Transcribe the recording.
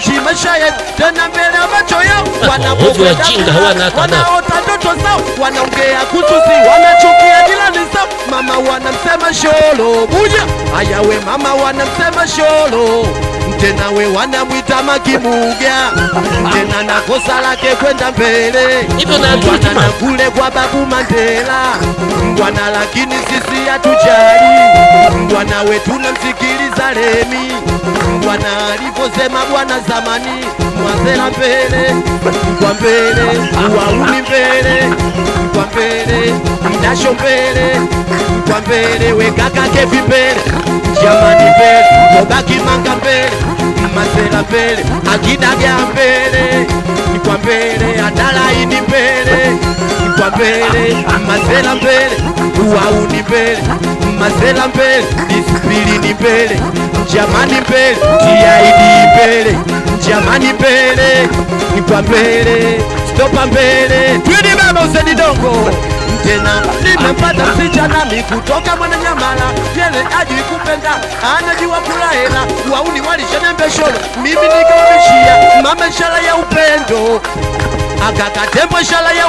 Tunaishi maisha yetu tena mbele ya macho yao, Ovyo wanapokwenda wajinga hawana hata adabu. Wanaota ndoto zao, wanaongea kususi, wanachukia jirani zao. Mama wanamsema sholo buja, haya we mama wanamsema sholo tena we wanamwita Makimuga tena na kosa lake kwenda mbele Hivyo na akili Bwana na timamu. kule kwa babu Mandela bwana, lakini sisi hatujali bwana wetu, namsikiliza Lemi bwana alivyosema bwana zamani, mwazela mbele kwa mbele, wauni mbele kwa mbele, mdasho mbele kwa mbele, we kaka Kevi mbele, jamani mbele, Kobaki manga mbele, masela mbele, akidaga mbele kwa mbele, adalaini mbele kwa mbele, masela mbele, wauni mbele, masela mbele, disipilini mbele, jamani mbele, TID mbele, jamani mbele, ni kwa mbele, stopa mbele, twidi baba useni dongo tena nimempata msichana mi kutoka Mwananyamala, yele ajui kupenda anajua kula hela, wauni walishanembe sholo, mimi nikawabishia mama ishara ya upendo, akakatembo ishara ya